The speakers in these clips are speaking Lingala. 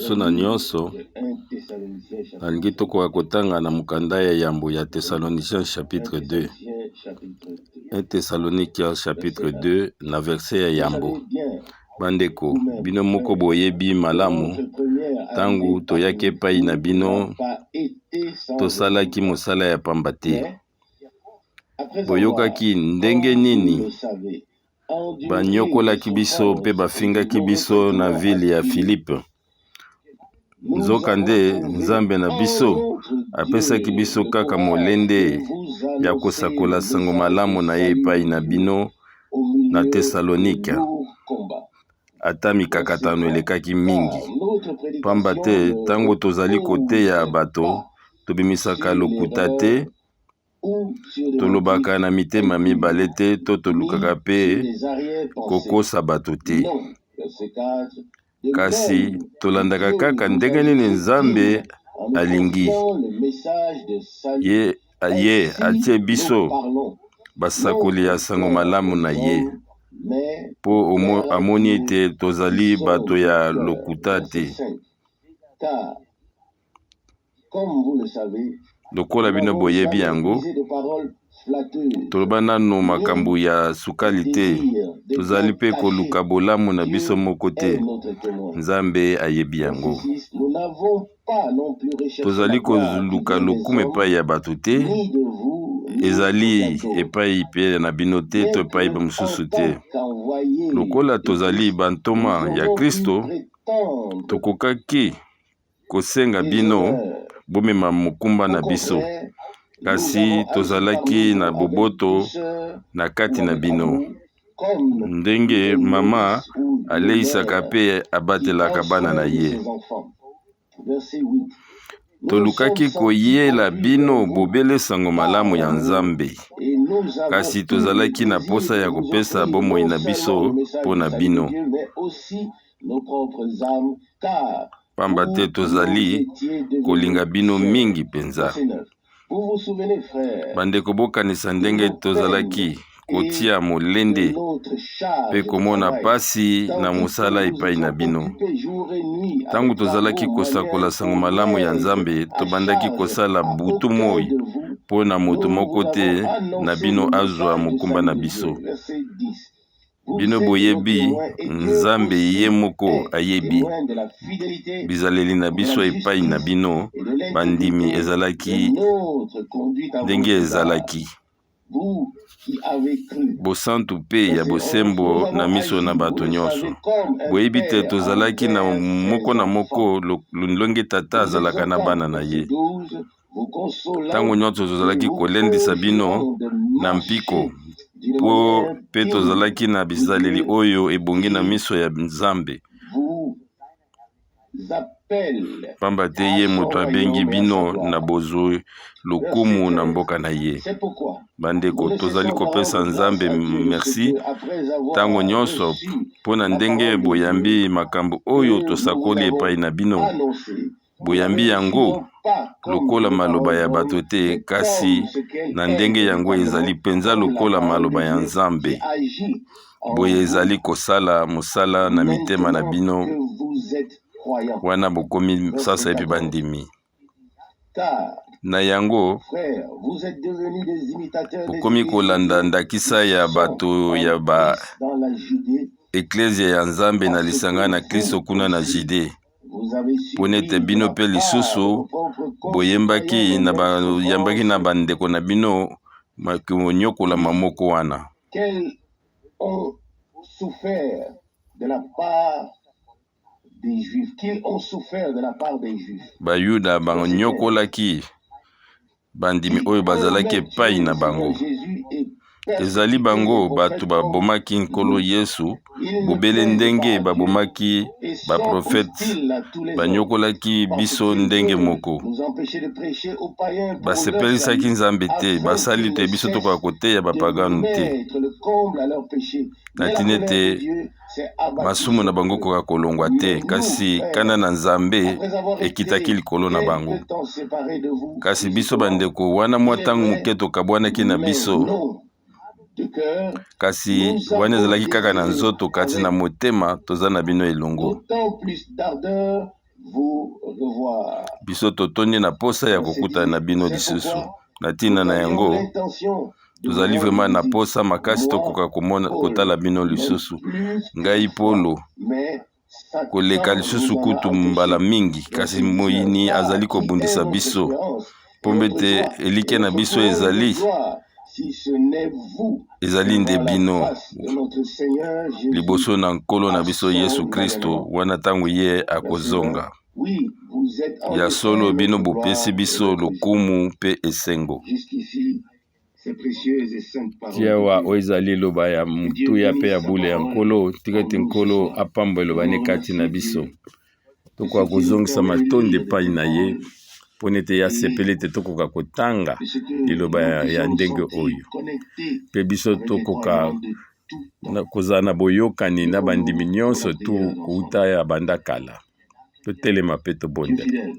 Liboso na nyonso, nalingi tokoka kotanga na mokanda ya yambo ya Thessaloniciens chapitre 2. 1 Thessaloniciens chapitre 2 na verset ya yambo. Bandeko, bino moko boyebi malamu ntango toyaki epai na bino, tosalaki mosala ya pamba te. Boyokaki ndenge nini banyokolaki biso mpe bafingaki biso na ville ya Filipe. Nzokande Nzambe na biso apesaki biso kaka molende ya kosakola sango malamu na ye epai na bino na Tesalonike, ata mikakatano elekaki mingi. Pamba te ntango tozali koteya bato, tobimisaka lokuta te, tolobaka na mitema mibale te to tolukaka mpe kokosa bato te. Kasi tolandaka kaka ndenge nini Nzambe alingi. Ye, ye atie biso basakoli ya sango malamu na ye, mpo amoni ete tozali bato ya lokuta te. Lokola bino boyebi yango, toloba nanu makambo ya sukali te, tozali mpe koluka bolamu na biso moko te. Nzambe ayebi yango. Tozali koluka lokumu epai ya bato te, ezali epai mpe na bino te to epai mosusu te. Lokola tozali bantoma ya Kristo, tokokaki kosenga bino bomema mokumba na biso, kasi tozalaki na boboto na kati na bino, ndenge mama aleisaka mpe abatelaka bana na ye. Tolukaki koyela bino bobele sango malamu ya Nzambe, kasi tozalaki na posa ya kopesa bomoi na biso mpo na bino. Pamba te tozali kolinga bino mingi mpenza. Bandeko, bokanisa ndenge tozalaki kotia molende mpe komona pasi na mosala epai na bino. Ntango tozalaki kosakola sango malamu ya Nzambe, tobandaki kosala butu moi mpo na moto moko te na bino azwa mokumba na biso. Bino boyebi, Nzambe ye moko ayebi bizaleli na biso epai na bino bandimi ezalaki ndenge ezalaki bosantu mpe ya bosembo na miso na bato nyonso. Boyebi te tozalaki na moko na moko lolenge tata azalaka na bana na ye. Ntango nyonso tozalaki kolendisa bino na mpiko mpo mpe tozalaki na bizaleli oyo ebongi na miso ya Nzambe, mpamba te ye moto abengi bino na bozwi lokumu na mboka na ye. Bandeko, tozali kopesa Nzambe mersi ntango nyonso mpo na ndenge boyambi makambo oyo tosakoli epai na bino. Boyambi yango lokola maloba ya bato te, kasi na ndenge yango ezali mpenza lokola maloba ya Nzambe. Boye ezali kosala mosala na mitema na bino wana bokomi sasaipi bandimi. Na yango, bokomi kolanda ndakisa ya bato ya ba eklezia ya Nzambe na lisanga na Klisto kuna na Judee. mpo ete bino mpe lisusu boyembaki na bayambaki na bandeko na bino konyokolama moko wana. Bayuda banyokolaki bandimi oyo bazalaki epai na bango. Ezali bango bato babomaki Nkolo Yesu, bobele ndenge babomaki baprofete, banyokolaki biso ndenge moko. Basepelisaki Nzambe te, basali te biso tokoka koteya bapagano te. Na ntina ete masumu na bango ekoka kolongwa te, kasi kanda na Nzambe ekitaki likolo na bango. Kasi biso bandeko, wana mwa ntango moke tokabwanaki na biso, kasi wana ezalaki kaka na nzoto, kasi na motema toza na bino elongo. Biso totondi na posa ya kokutana na bino lisusu. Na ntina na yango, tozali vraiment na posa makasi tokoka komona kotala bino lisusu. Ngai Polo, koleka lisusu kutu mbala mingi, kasi moyini azali kobundisa biso, mpo ete elikya na biso ezali ezali nde bino liboso na Nkolo na biso Yesu Kristo, wana ntango ye akozonga. Ya solo, bino bopesi biso lokumu mpe esengo. Tiawa oyo ezali eloba ya motuya mpe ya bule ya Nkolo. Tika ete Nkolo apambola eloba ne kati na biso. Tokoka kozongisa matondi epai na ye mpo nete ye asepeli ete tokoka kotanga liloba ya ndenge oyo, mpe biso tokoka kozala na boyokani na bandimi nyonso tu kouta ya banda kala. Totelema mpe tobondela.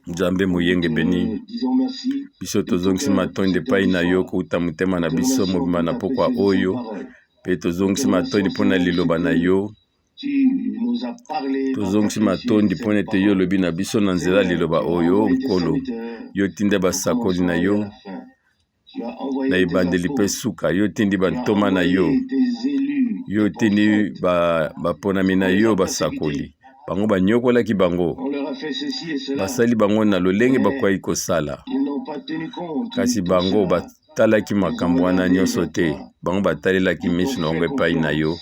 Nzambe moyengebeni, biso tozongisi matondi epai na yo kouta motema na biso mobimba na pokwa oyo, mpe tozongisi matondi mpo na liloba na yo. Tozongisi matondi mpo ete yo olobi na biso na nzela liloba oyo. Nkolo, yo tinda basakoli na yo na ebandeli mpe suka. Yo tindi bantoma na yo, yo tindi baponami na yo basakoli. Bango banyokolaki bango, basali bango na lolenge bakwaki kosala, kasi bango batalaki makambo wana nyonso te. Bango batalelaki miso na bango epai na yo,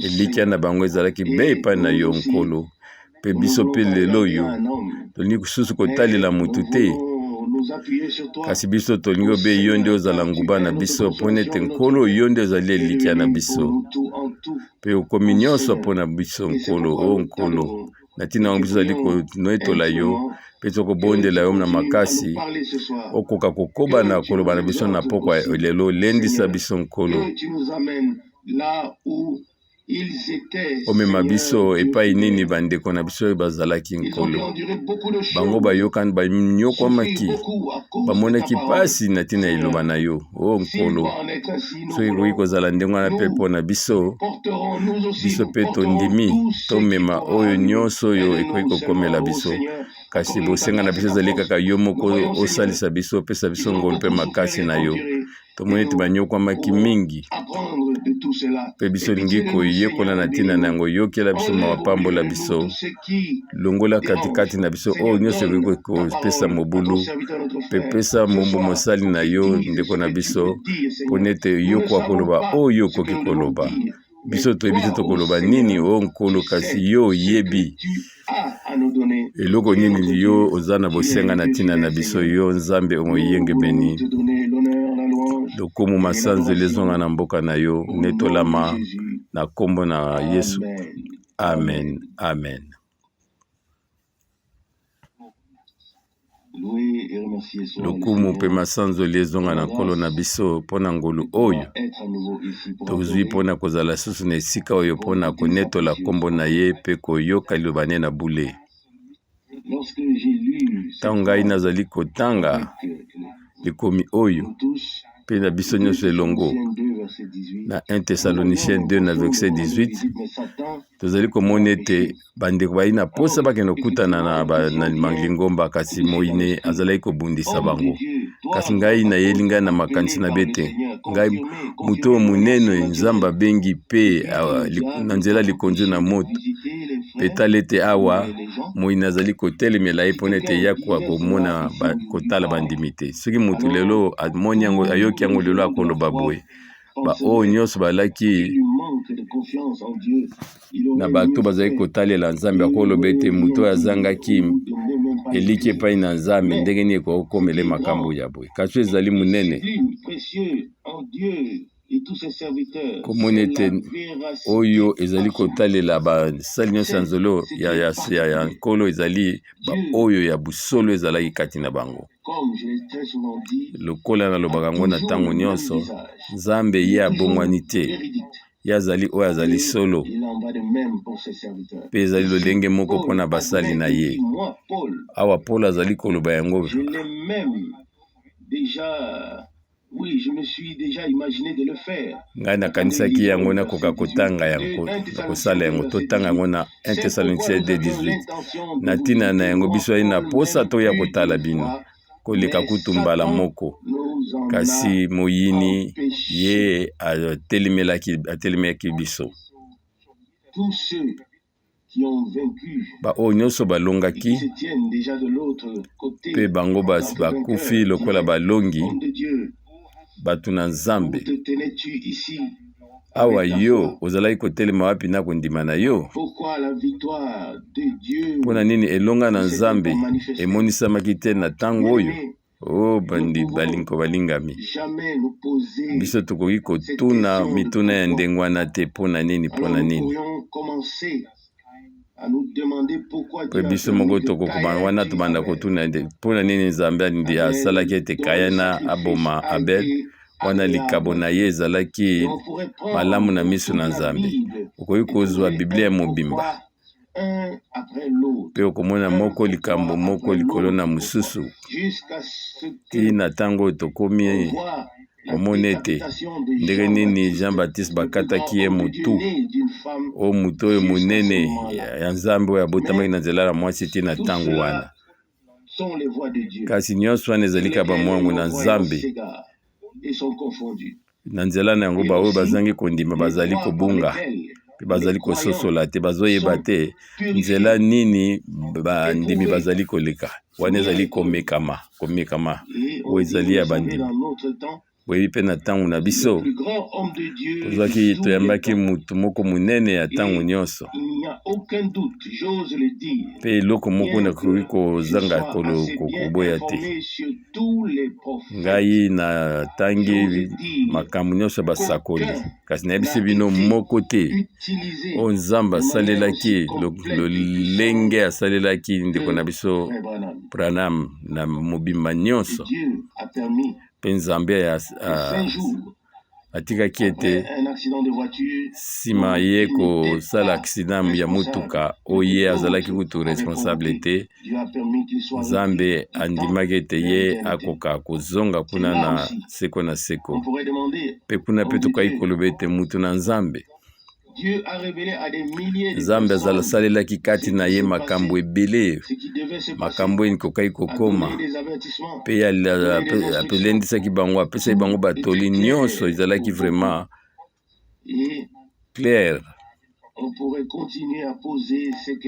elikya na bango ezalaki be epai na yo, Nkolo. Mpe biso mpe lelo oyo tolingi lisusu kotalela motu te, kasi biso tolingi obe yo nde ozala nguba na biso, mpo nete Nkolo, yo nde ozali elikya na biso, mpe okomi nyonso mpo na biso, Nkolo. O Nkolo, na ntina yango biso tozali konoetola yo mpe tokobondela yo na makasi okoka kokoba na koloba na biso na pokwa lelo. Lendisa biso, Nkolo. Omema biso epai nini bandeko na biso oyo bazalaki, Nkolo. Bango bayokani, banyokwamaki, bamonaki mpasi na ntina liloba na yo, o Nkolo. Soki ekoki kozala ndenge wana mpe mpo na biso, biso mpe tondimi tomema oyo nyonso oyo ekoki kokomela biso, kasi bosenga na biso ezali kaka yo moko osalisa biso, opesa biso ngolu mpe makasi na yo. Tomoni ete banyokwamaki mingi, mpe biso olingi koyekola na ntina na yango. Yokela biso mawa, pambola biso, longola katikati na biso oyo nyonso ekoki kopesa mobulu, mpe pesa mombo mosali na yo, ndeko na biso, mpo nete yo koka koloba oyo okoki koloba. Biso toyebi te tokoloba nini, o Nkolo, kasi yo oyebi eloko nini yo oza na bosenga na ntina na biso. Yo Nzambe omoyengebeni, lokumu masanzoli ezonga na mboka na yo, netolama na nkombo na Yesu. Amen, amen. Lokumu mpe masanzoli ezonga na Nkolo na biso mpo na ngolu oyo tozwi mpo na kozala susu na esika oyo mpo na konetola nkombo na ye mpe koyoka liloba ne na bule. Ntango ngai nazali kotanga likomi oyo mpe na biso nyonso elongo na 1 Thessaloniciens 2 na verset 18, tozali komona ete bandeko bayei na posa bakende kokutana na lingomba, kasi moyine azalaki kobundisa bango. Kasi ngai nayeli ngai na makanisi na bete ngai moto oyo monene Nzambe abengi mpe na nzela likonzi na moto, mpe tala ete awa moyini azali kotelemela ye mpona ete ye akoka komona kotala bandimi te. Soki moto lelo amoni yango, ayoki yango lelo, akoloba boye: baoyo nyonso balaki na bato bazali kotalela Nzambe, akoloba ete moto oyo azangaki eliki epai na Nzambe, ndenge nini ekoki kokomela makambo ya boye? Kasi oyo ezali monene, komona ete oyo ezali kotalela basali nyonso ya nzolo ya Nkolo ezali baoyo ya busolo ezalaki kati na bango. Lokola nalobaka yango na ntango nyonso, Nzambe ye abongwani te, ye azali oyo azali solo, mpe ezali lolenge moko mpo na basali na ye. Awa Paul azali koloba yango. Ngai nakanisaki yango nakoka kotanga yango, nakosala yango. Totanga yango na 1 Thessaloniciens 2:18. Na ntina na yango biso ayei na posa toya kotala bino koleka kutu mbala moko, kasi moyini ye atelemelaki biso. Baoyo nyonso balongaki mpe bango bakufi lokola balongi, bato na Nzambe. Awa yo ozalaki kotelema wapi na kondima na yo? Mpo na nini elonga na Nzambe emonisamaki te na ntango oyo? O bandi balinko balingami, biso tokoki kotuna mituna ya ndenge wana te. Mpo na nini? Mpo na nini? Mpe biso moko tokokoma wana, tobanda kotuna mpo na nini Nzambe asalaki ete Kayana aboma Abel, wana likabo na ye ezalaki malamu na miso na Nzambe. Okoki kozwa Biblia mobimba mpe okomona moko likambo moko likolo na mosusu ti na ntango oyo tokomi komona ete ndenge nini Jean Baptiste bakataki ye motu, oyo motu oyo monene ya Nzambe oyo abotamaki na nzela ya mwasi ti na ntango wana. Kasi nyonso wana ezali kaka bamwango na Nzambe. Na nzela na yango baoyo bazangi kondima bazali kobunga mpe bazali kososola te, bazoyeba te nzela nini bandimi bazali koleka. Wana ezali komekama, komekama oyo ezali ya bandimi. Boyebi mpe na ntango na biso tozwaki, toyambaki motu moko monene ya ntango nyonso, mpe eloko moko nakoki kozanga koboya te. Ngai natangi makambo nyonso ya basakoli, kasi nayebisi bino moko te oyo Nzambe asalelaki lolenge asalelaki ndeko na biso Branham na mobimba nyonso. Mpe Nzambe atikaki ete nsima ye kosala accident ya motuka oyo ye azalaki kutu responsable te, Nzambe andimaki ete ye akoka kozonga kuna na seko na seko. Mpe kuna mpe tokoki koloba ete mutu na Nzambe, Nzambe azala asalelaki kati na ye makambo ebele, makambo oyo ekokaki kokoma, mpe alendisaki bango, apesaki bango batoli nyonso ezalaki vraiment clair.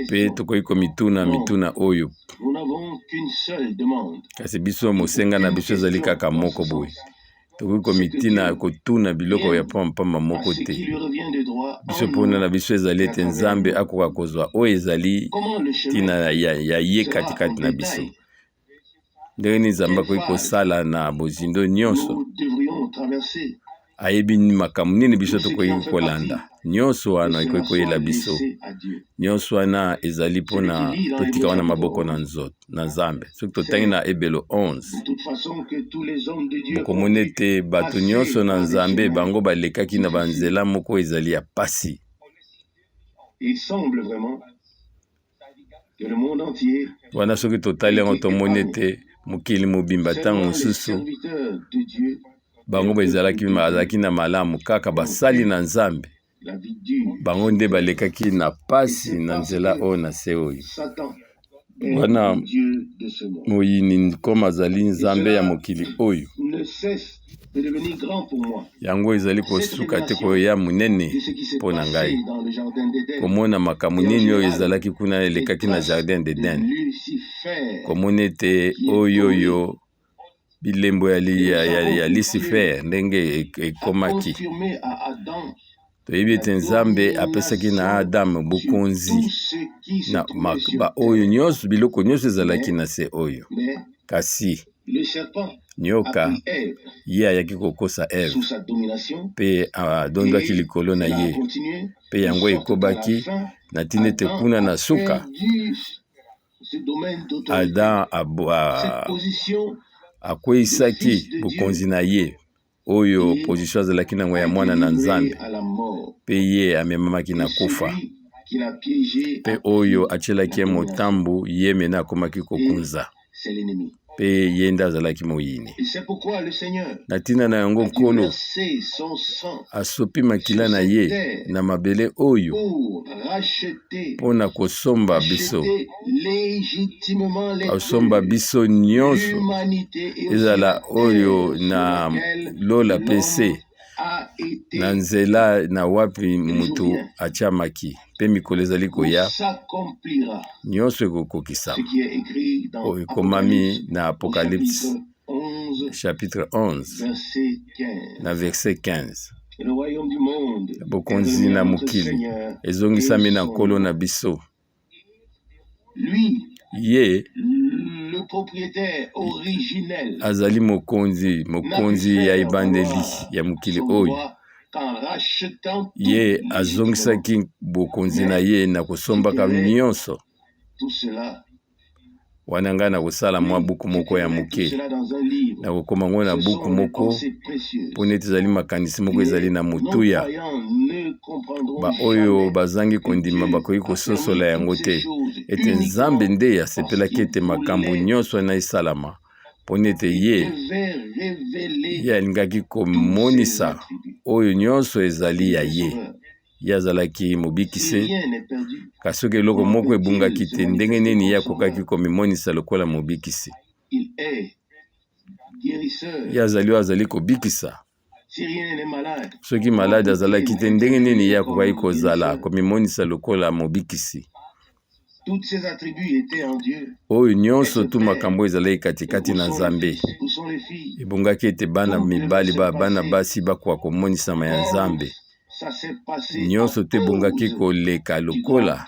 Mpe tokoki komituna mituna oyo, kasi biso mosenga na biso ezali kaka moko boye. Tokoki komitina kotuna biloko ya pampamba moko te. Biso mpona na biso ezali ete Nzambe akoka kozwa oyo ezali ntina ya ye katikati na biso. Ndenge nini Nzambe akoki kosala na bozindo nyonso? Ayebi makambo nini biso tokoki kolanda. Nyonso wana ekoki koyela biso. Nyonso wana ezali mpona totika wana maboko na nzoto na Nzambe. Soki totangi na Ebelo 11, bokomona ete bato nyonso na Nzambe bango balekaki na banzela moko ezali ya pasi. Wana soki totali yango, tomoni ete mokili mobimba ntango mosusu bango bazalaki na malamu, kaka basali na Nzambe bango nde balekaki na pasi na nzela oyo na se oyo. Wana moyini nkoma azali nzambe ya mokili oyo, yango ezali kosuka te koya monene mpo na ngai komona makambo nini oyo ezalaki kuna elekaki na Jardin d'Eden, komona ete oyo oyo bilembo ya Lucifer ndenge ekomaki. Toyebi ete Nzambe apesaki na Adam bokonzi na baoyo nyonso, biloko nyonso ezalaki na se oyo, kasi nyoka ye ayaki kokosa Eve mpe adondwaki likolo na ye, mpe yango ekobaki na ntina ete kuna na suka Adam akweyisaki bokonzi na ye, oyo position azalaki nango ya mwana na Nzambe, mpe ye amemamaki na kufa, mpe oyo atielaki ye motambu, ye mena akomaki kokunza. Mpe ye nde azalaki moyini. Na ntina na yango, Nkolo asopi makila na ye na mabele oyo mpo na kosomba biso, asomba biso nyonso, ezala oyo na lola mpe se, na nzela na wapi moto atiamaki. Mpe mikolo ezali koya, nyonso ekokokisama oyo ekomami na Apocalypse chapitre 11 na verset 15. Bokonzi na mokili ezongisami na Nkolo na biso. Ye azali mokonzi, mokonzi ya ebandeli ya mokili oyo. Ye azongisaki bokonzi na ye na kosombaka nyonso. Wana ngai nakosala mwa buku moko ya moke, nakokoma yango na buku moko, mpo neti ezali makanisi moko ezali na motuya. Baoyo bazangi kondima bakoki kososola yango te, ete Nzambe nde asepelaki ete makambo nyonso wana esalama, mpo nete ye ye alingaki komonisa oyo nyonso ezali ya ye. Ye azalaki mobikisi, kasi soki eloko moko ebungaki te, ndenge nini ye akokaki komimonisa lokola mobikisi? Ye azali oyo azali kobikisa. Soki maladi azalaki te, ndenge nini ye akokaki kozala komimonisa lokola mobikisi? Oyo nyonso tu makambo ezalaki katikati na Nzambe, ebongaki ete bana mibali ba bana basi bakoka komonisama ya Nzambe. Nyonso te ebongaki koleka lokola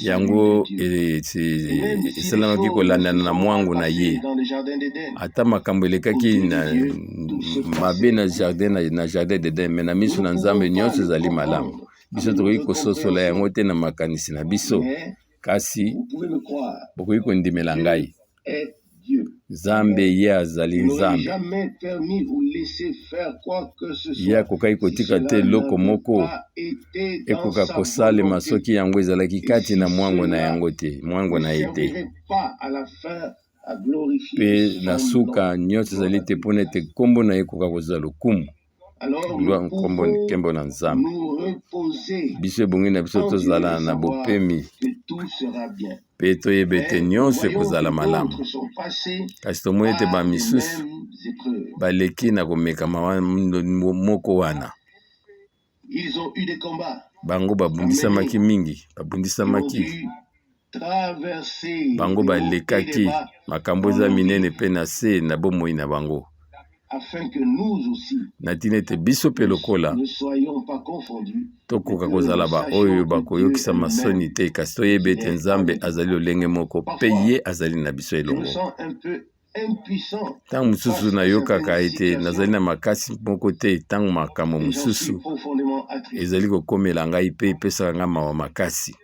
yango esalamaki kolandana na mwango na ye. Ata makambo elekaki na mabe na jardin na jardin d'Eden, me na miso na Nzambe nyonso ezali malamu. Biso tokoki kososola yango te na makanisi na biso, kasi bokoki kondimela ngai. Nzambe ye azali Nzambe. Ye akokaki kotika te eloko moko ekoka kosalema soki yango ezalaki kati na mwango na yango te, mwango na ye te. Mpe na suka nyonso ezali te mpo na ete nkombo na ye ekoka kozwa lokumu. Nkombo nkembo na Nzambe. Biso ebongi na biso tozala na bopemi mpe toyeba ete nyonso ekozala malamu. Kasi tomoni ete bamisusu baleki na komekama moko wana. Bango babundisamaki mingi, babundisamaki. Bango balekaki makambo eza minene mpe na se na bomoi na bango, na ntina ete biso mpe lokola tokoka kozala baoyo bakoyokisama soni te, kasi toyeba ete Nzambe azali lolenge moko mpe ye azali na biso elongo. Ntango mosusu nayokaka ete nazali na makasi moko te ntango makambo mosusu ezali kokomela ngai mpe epesaka ngai mawa makasi.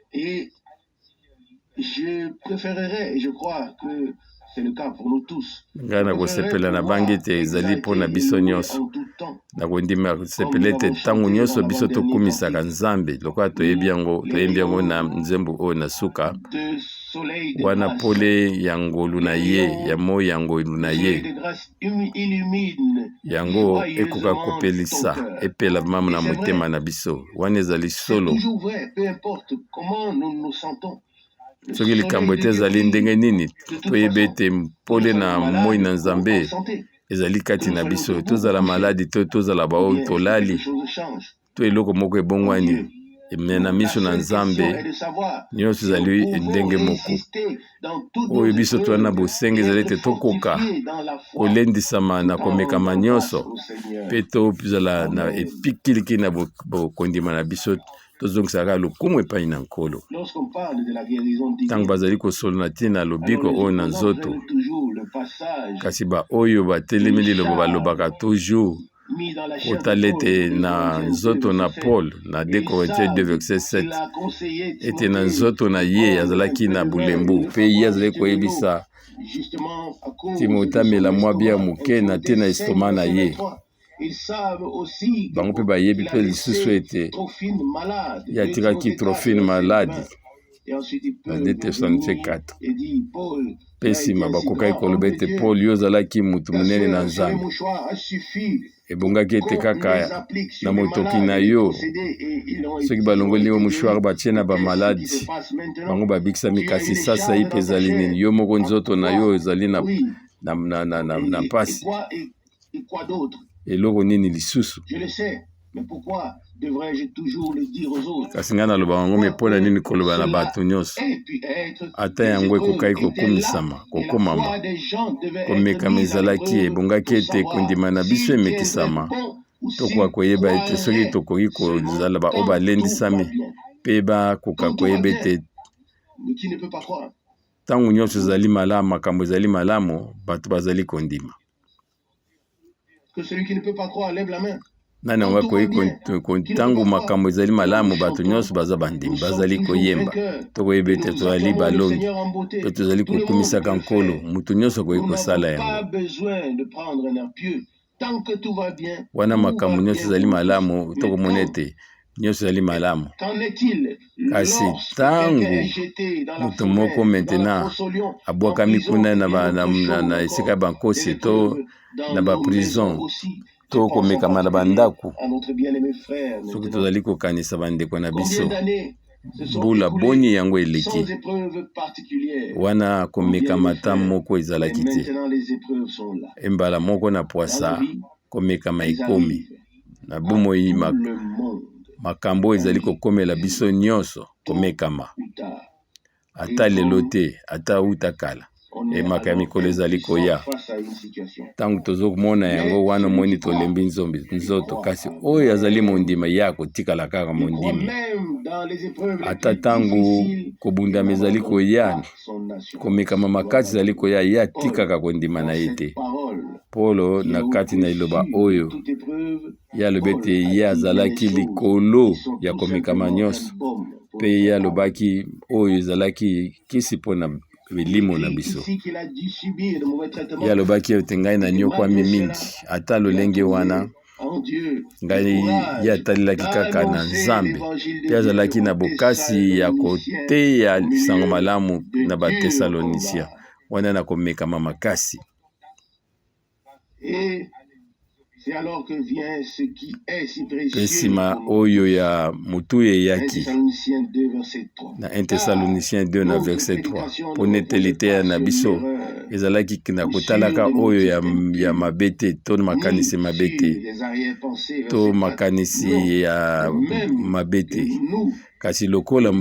Ngai nakosepela na bangi ete ezali mpo na biso nyonso. Nakondima kosepela ete ntango nyonso biso tokumisaka Nzambe lokola toyebi yango, toyembi yango na nzembo oyo na suka wana, pole ya ngolu na ye, ya moi ya ngolu na ye, yango ekoka kopelisa epela mama na motema na biso. Wana ezali solo. Soki likambo ete ezali ndenge nini, toyebi ete pole na moi na Nzambe ezali kati na biso. Tozala maladi to tozala baoyo tolali to eloko moko ebongwani, me na miso na Nzambe nyonso ezali ndenge moko. Oyo biso toza na bosenga ezali ete tokoka kolendisama na komekama nyonso mpe tozala na epikiliki na bokondima na biso, tozongisaka kaka lokumu epai na Nkolo. Ntango bazali kosolola na ntina ya lobiko oyo na nzoto, kasi baoyo batelemi liloba balobaka toujours kotala ete na nzoto na Paul na 2 Corinthiens 2 verset 7, ete na nzoto na ye azalaki na bulembu, mpe ye azalaki koyebisa Timote amela mwa bière moke na ntina estoma na ye. Bango mpe bayebi mpe lisusu ete ye atikaki Trophine maladi. Na 2 Thessaloniciens 4. Mpe nsima bakokaki koloba ete, Paul, yo ozalaki moto monene na Nzambe. Ebongaki ete kaka na motoki na yo, soki balongoli yo mouchoir batie na bamaladi, bango babikisami. Kasi sasaipi ezali nini? Yo moko nzoto na yo ezali na, na, na, na, na, na mpasi. Eloko nini lisusu? Kasi ngai nalobaka yango, me mpo na nini koloba na bato nyonso? Ata yango ekokaki kokumisama, kokomama. Komekama ezalaki, ebongaki ete kondima na biso emekisama, tokoka koyeba ete soki tokoki kozala baoyo balendisami mpe bakoka koyeba ete ntango nyonso ezali malamu, makambo ezali malamu, bato bazali kondima. Nani yango akoki ntango makambo ezali malamu, bato nyonso baza bandimi, bazali koyemba, tokoyeba ete tozali balongi mpe tozali kokumisaka Nkolo. Moto nyonso akoki kosala yango. Wana makambo nyonso ezali malamu, tokomona ete nyonso ezali malamu. Kasi ntango moto moko maintenant abwakami kuna na, ba, na, na, na esika ya bankosi to na baprison to komekama na bandako, soki tozali kokanisa bandeko na biso, mbula boni yango eleki wana komekama ata moko ezalaki te, embala moko na pwasa komekama ekomi. Na bomoi, makambo oyo ezali kokomela biso nyonso, komekama, ata lelo te, ata uta kala, emaka ya mikolo ezali koya. Ntango tozomona yango wana, omoni tolembi nzombi nzoto. Kasi oyo azali mondima, ye akotikala kaka mondimi, ata ntango kobundama ezali koya, komekama makasi ezali koya, ye atikaka kondima na ye te. Polo, na kati na liloba oyo, ye alobi ete ye azalaki likolo ya komekama nyonso, mpe ye alobaki oyo ezalaki kisi mpo na milimo na biso. Ye alobaki ete ngai nanyokwami mingi, ata lolenge wana ngai, ye atalelaki kaka na Nzambe mpe azalaki na bokasi ya koteya sango malamu na Batesalonisia wana na komekama makasi. Mpe nsima oyo ya motuya eyaki na 1 Thessaloniciens 2 na verset 3, mpo nete liteya na biso ezalaki na kotalaka oyo ya, ya mabe te, to makanisi mabe te, to makanisi ya mabe te, kasi lokola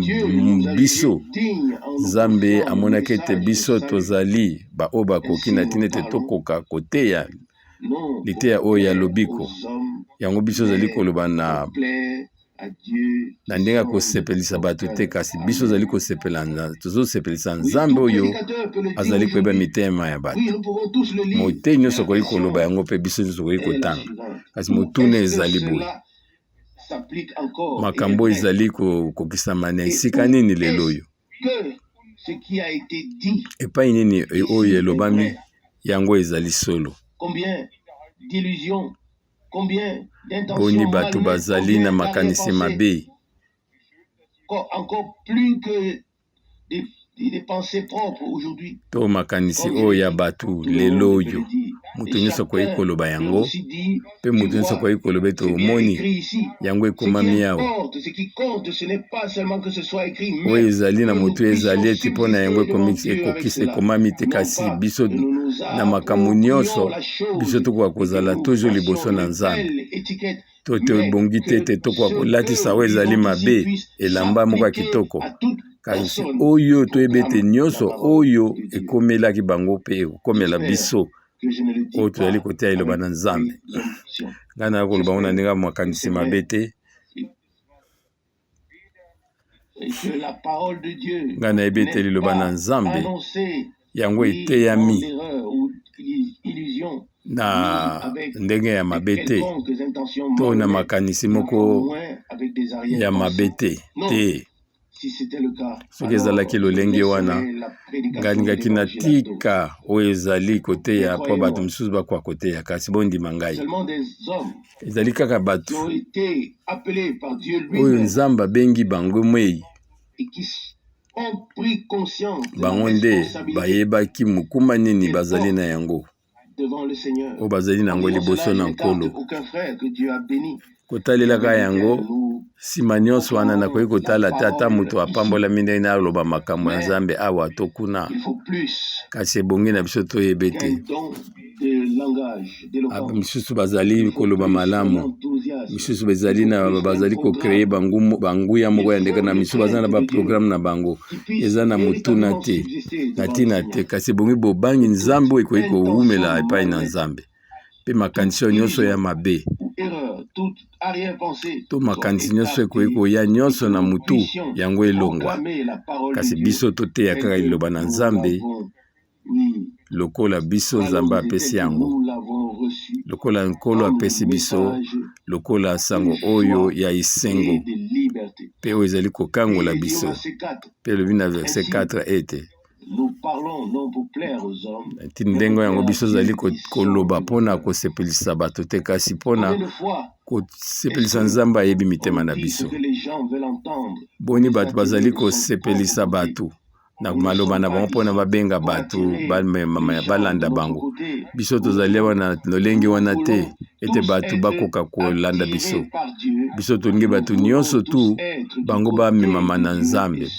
biso Nzambe amonaki ete biso tozali baoyo bakoki na ntina ete tokoka koteya liteya oyo ya lobiko, yango biso ozali koloba na ndenge ya kosepelisa bato te, kasi biso ozali kosepela, tozosepelisa Nzambe oyo azali koyeba mitema ya bato. Motei nyonso akoki koloba yango, mpe biso nyonso tokoki kotanga. Kasi motuna ezali boye: makambo ezali kokokisama na esika nini lelo oyo? Epai nini oyo elobami yango ezali solo? Boni bato bazali na makanisi mabe to makanisi oyo ya bato lelo oyo? Moto nyonso akoki koloba yango, mpe moto nyonso akoki koloba ete omoni yango ekomami awa. Oyo ezali na moto ezali ete mpo na yango ekomami te, kasi biso na makambo nyonso, biso tokoka kozala toujours liboso na Nzambe. To tobongi te ete tokoka kolatisa oyo ezali mabe elamba moko ya kitoko, kasi oyo toyebi ete nyonso oyo ekomelaki bango mpe ekokomela biso oyo tozali koteya liloba na Nzambe. Ngai naya koloba ngo na ndenge ya makanisi mabe te. Ngai nayebi ete liloba na Nzambe yango eteyami na ndenge ya mabe te to na makanisi moko ya mabe te te. Soki ezalaki lolenge wana, ngai alingaki natika oyo ezali koteya mpo bato mosusu bakoka koteya. Kasi bondima ngai, ezali kaka bato oyo Nzambe abengi bango mei. Bango nde bayebaki mokumba nini bazali na yango, oyo bazali na yango liboso na Nkolo. Kotalelaka yango nsima nyonso wana, nakoki kotala te ata moto apambolami ndenge naloba makambo ya Nzambe awa to kuna, kasi ebongi na biso toyeba ete misusu bazali koloba malamu, misusu bazali na bazali kocréer banguya moko ya ndenge na misusu, baza na baprogramme na bango, eza na motuna te, na ntina te. Kasi ebongi bobangi Nzambe oyo ekoki kowumela epai na Nzambe, mpe makanisi oyo nyonso ya mabe to makanisi nyonso ekoki koya nyonso na mutu, yango elongwa. Kasi biso toteya kaka liloba na Nzambe lokola biso Nzambe apesi yango, lokola Nkolo apesi biso, lokola sango oyo ya esengo mpe oyo ezali kokangola biso. Mpe elobi na verset 4 ete ndenge yango biso ozali koloba mpona kosepelisa bato te, kasi mpona kosepelisa Nzambe ayebi mitema na biso. Boni bato bazali kosepelisa bato na maloba na bango mpona babenga bato balanda bango? Biso tozali wana lolenge wana te, ete bato bakoka kolanda biso. Biso tolingi bato nyonso tu bango bamemama na Nzambe.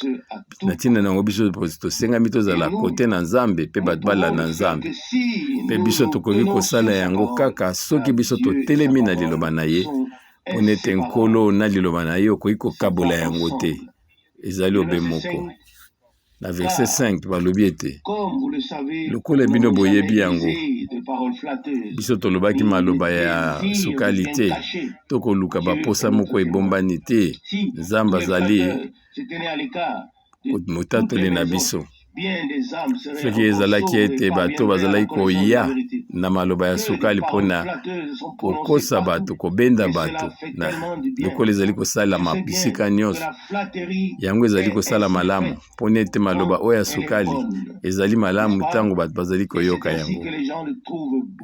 Na ntina na yango, biso tosengami tozala côté na Nzambe mpe bato balanda Nzambe. Mpe biso tokoki kosala yango kaka soki biso totelemi na liloba na ye, mpona ete Nkolo na liloba na ye okoki kokabola yango te, ezali obe moko. Na verset 5 balobi ete lokola bino boyebi yango, biso tolobaki maloba ya sukali te to koluka baposa moko ebombani te. Nzambe azali motatoli na biso. Soki ezalaki ete bato bazalaki koya na maloba ya sukali mpona kokosa bato, kobenda bato na lokola ezali kosalama bisika nyonso, yango ezali kosala malamu, mpona ete maloba oyo ya sukali ezali malamu ntango bato bazali koyoka yango,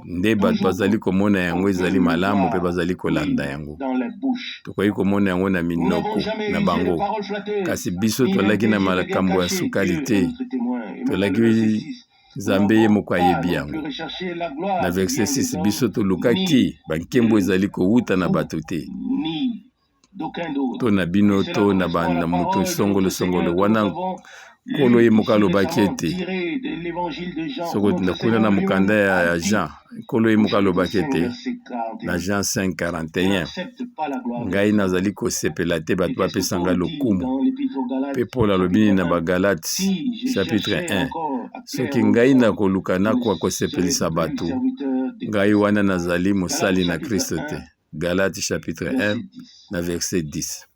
nde bato bazali komona yango ezali malamu mpe bazali kolanda yango. Tokoki komona yango na minoko na bango. Kasi biso tolaki na makambo ya sukali te, tolaki Nzambe ye moko ayebi yango. Na verset 6, biso tolukaki bankembo ezali kowuta na bato te to na bino to na bana moto songolo songolo. Wana Nkolo ye moko alobaki ete soko kuna na mokanda ya Jean, Nkolo ye moko alobaki ete na Jean 5:41: "Ngai nazali kosepela te bato bapesa ngai lokumu." Mpe Paul alobi nini na Bagalate chapitre 1? "Soki ngai nakoluka nakoka kosepelisa bato, ngai wana nazali mosali na Kristo te." Galate chapitre 1 na verset 10.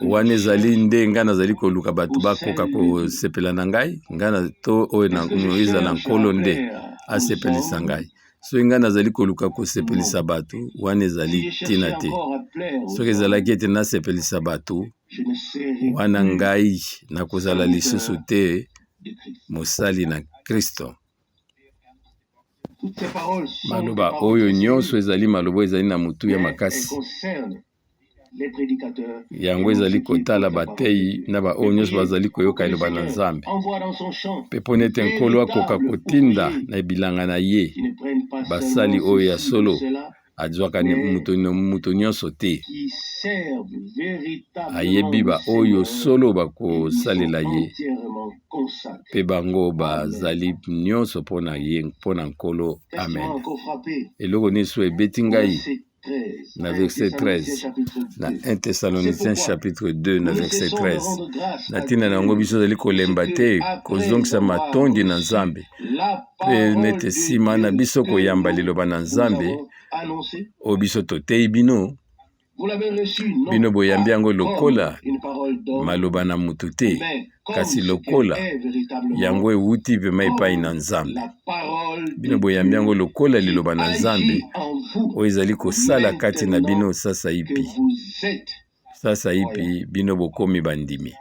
Wana ezali nde ngai nazali koluka bato bakoka kosepela na ngai, ngai to oyo ezala Nkolo nde asepelisa ngai? Soki ngai nazali koluka kosepelisa bato, wana ezali ntina te. Soki ezalaki ete nasepelisa bato, wana ngai nakozala lisusu te mosali na Kristo. Maloba oyo nyonso ezali maloba ezali na motuya makasi. Yango ezali kotala bateyi na baoyo nyonso bazali koyoka liloba na Nzambe. Mpe mpona ete Nkolo akoka kotinda na bilanga na ye basali oyo ya solo, azwaka moto nyonso te. Ayebi baoyo solo bakosalela ye, mpe bango bazali nyonso mpona ye, mpona Nkolo. Amen. Eloko nyonso ebeti ngai na verset 13 na 1 Thessaloniciens chapitre 2 na verset 13. Na ntina na yango, biso ozali kolemba te kozongisa matondi na Nzambe, mpe nete nsima na biso koyamba liloba na Nzambe oyo biso toteyi bino, bino boyambi yango lokola maloba na motu te, kasi lokola yango ewuti pema epai na Nzambe. Bino boyambi yango lokola liloba na Nzambe oyo ezali kosala kati na bino sasaipi. Sasaipi bino bokomi bandimi,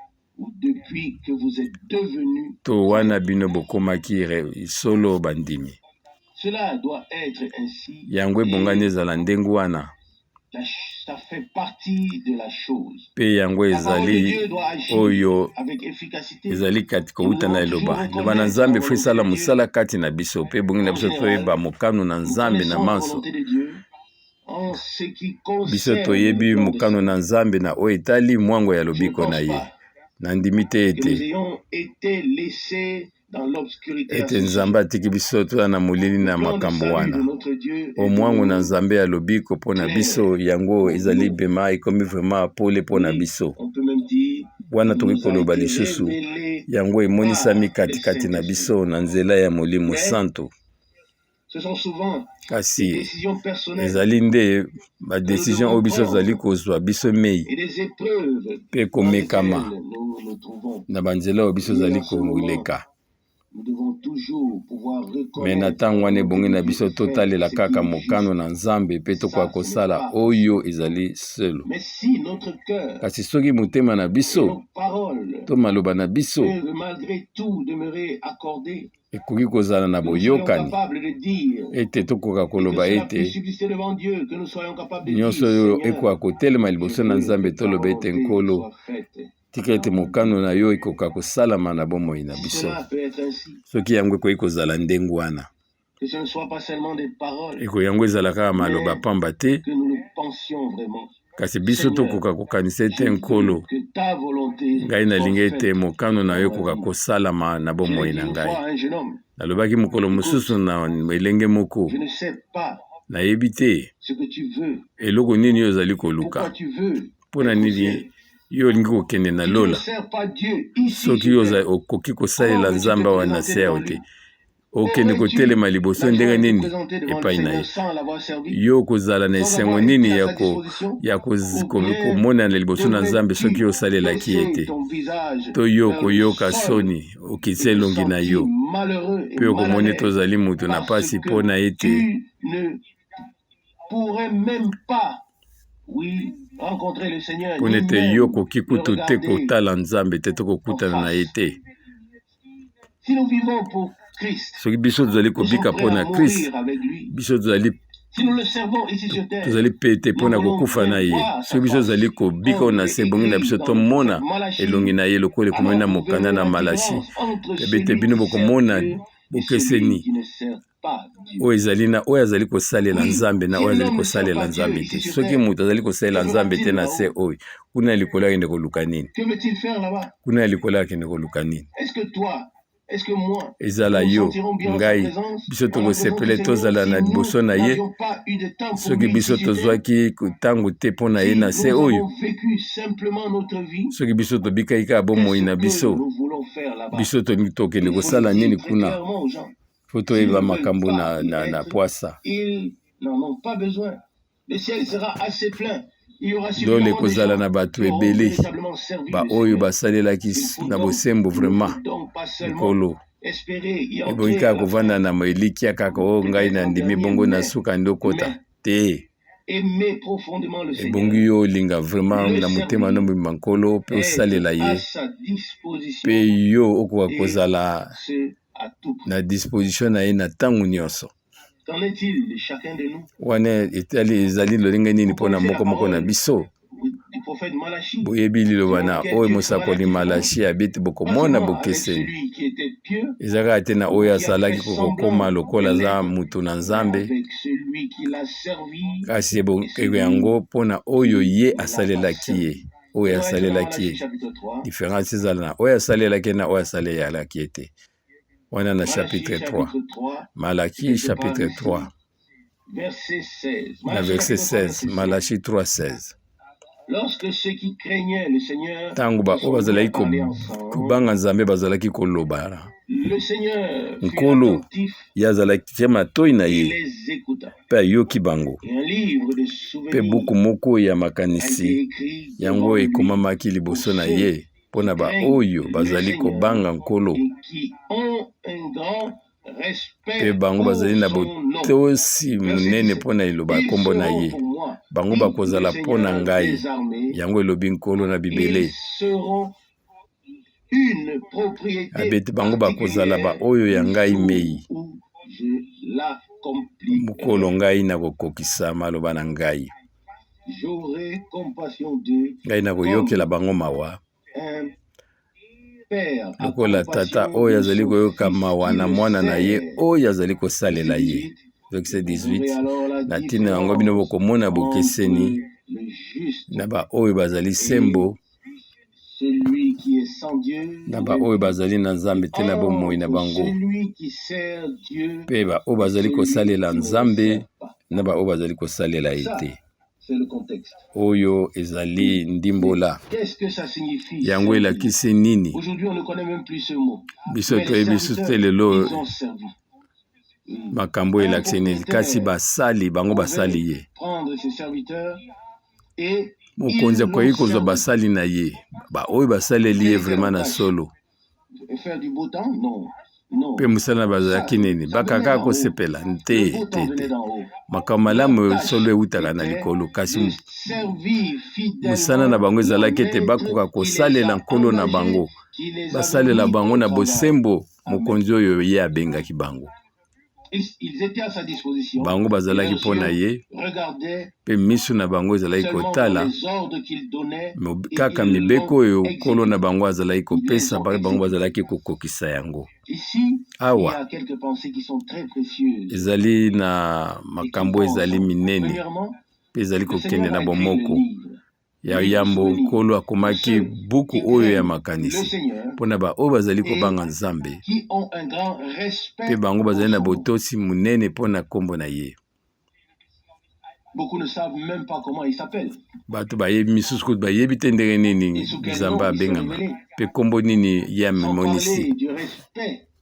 to wana bino bokomaki solo bandimi. Yango ebongani ezala ndenge wana. Mpe yango ezali oyo ezali kati kowuta na liloba. Liloba na Nzambe fo esala mosala kati na biso, mpe ebongi na biso toyeba mokano na Nzambe na manso. Biso toyebi mokano na Nzambe na oyo etali mwango ya lobiko na ye. Nandimi te ete ete Nzambe atiki biso toza na molili na makambo wana. O mwango na Nzambe ya lobiko mpo na biso, yango ezali bema ekomi vraiment pole mpo na biso. Wana tokoki koloba lisusu, yango emonisami katikati na biso na nzela ya Molimo Santu. Kasi ezali nde ba decision oyo biso tozali kozwa biso mei mpe komekama na banzela oyo biso tozali koleka. Me na ntango wana ebongi na biso totalela kaka mokano na Nzambe mpe tokoka kosala oyo ezali solo. Kasi soki motema na biso to maloba na biso ekoki kozala na boyokani ete tokoka koloba ete nyonso oyo ekoka kotelema liboso na Nzambe, toloba ete Nkolo, tika ete mokano na yo ekoka kosalama na bomoi na biso. Soki yango ekoki kozala ndenge wana, eko yango ezala kaka maloba pamba te, kasi biso tokoka kokanisa ete Nkolo, ngai nalingi ete mokano na yo ekoka kosalama na bomoi na ngai. Nalobaki mokolo mosusu na elenge moko, nayebi te eloko nini yo ozali koluka, mpo na nini yo olingi kokende na lola soki yo okoki kosalela Nzambe awa na se awa te. Okende kotelema liboso ndenge nini epai na ye? Yo okozala na esengo nini ya komonana liboso na Nzambe soki osalelaki ye te? To yo okoyoka soni, okitisa elongi na yo mpe okomona ete ozali moto na mpasi mpo na ete mpo na ete yo okoki kutu te kotala Nzambe te to kokutana na ye te. Soki biso tozali kobika mpo na Christ, biso tozali pete mpo na kokufa na ye. Soki biso tozali kobika oyo na se, ebongi na biso tomona elongi na ye lokola ekomami na mokanda na Malachi. Ebe te bino bokomona bokeseni oyo ezali na oyo azali kosalela Nzambe na oyo azali kosalela Nzambe te. Soki moto azali kosalela Nzambe te na se oyo, kuna ya likolo akende koluka nini? Kuna ya likolo akende koluka nini? Ezala yo, ngai, biso tokosepele tozala na liboso na ye soki biso tozwaki ntango te mpo na ye na se oyo. Soki biso tobikaki kaka bomoi na biso, biso tokende kosala nini kuna? Fo toyeba makambo na pwasa. Lola ekozala na bato ebele baoyo basalelaki na bosembo vraiment Nkolo. Ebongi kaka kovanda na elikya kaka oyo ngai nandimi bongo na suka nde okota te. Ebongi yo olinga vraiment na motema no mobimba Nkolo mpe osalela ye, mpe yo okoka kozala na disposition na ye na ntango nyonso. Wana etali ezali lolenge nini mpona moko moko na biso? Boyebi liloba na oyo mosakoli Malachi abeti, bokomona bokeseni eza kaka te na oyo azalaki kokokoma lokola aza moto na Nzambe, kasi yango mpona oyo ye asalelaki ye, oyo asalelaki ye. Différence ezala na oyo asalelaki ye na oyo asalelaki ye te. Wana na chapitre 3, Malaki chapitre 3 na verset 16, Malachi 3 16. Ntango baoyo bazalaki kobanga Nzambe bazalaki koloba, Nkolo ye azalaki tia matoi na ye mpe ayoki bango. Mpe buku moko ya makanisi yango ekomamaki liboso na ye mpo na baoyo bazali kobanga Nkolo mpe bango bazali na botosi monene mpo na liloba ya nkombo na ye. Bango bakozala mpo na ngai, yango elobi Nkolo na bibele. Abeti bango bakozala baoyo ya ngai mei mokolo ngai nakokokisa maloba na ngai. Ngai nakoyokela bango mawa lokola tata oyo azali koyoka mawa na mwana na ye oyo azali kosalela ye. Verset 18, na ntina yango bino bokomona bokeseni na baoyo bazali sembo na baoyo bazali na Nzambe te na bomoi na bango, mpe baoyo bazali kosalela Nzambe na baoyo bazali kosalela ye te. Oyo ezali ndimbola. Yango elakisi nini? Biso toyebi lisusu te lelo makambo elakisi nini, kasi basali bango basali ye. Mokonzi akoki kozwa basali na ye baoyo basaleli ye vraiment na solo mpe mosala na bazalaki nini bakaka kosepela te te te makambo malamu solo eutaka na likolo kasi mosala na bango ezalaki ete bakoka kosalela nkolo na bango basalela bango na bosembo mokonzi oyo ye abengaki bango bango bazalaki mpo na ye mpe miso na bango ezalaki kotala kaka mibeko oyo nkolo na bango azalaki kopesa bango bazalaki kokokisa yango awa ezali na makambo ezali minene mpe ezali kokende na bomoko Ya yambo, Nkolo akomaki buku oyo ya makanisi mpo na baoyo bazali kobanga Nzambe mpe bango bazali na botosi monene mpo na nkombo na ye. Bato bayebi misusu kutu bayebi te ndenge nini Nzambe abengama mpe nkombo nini ye amimonisi.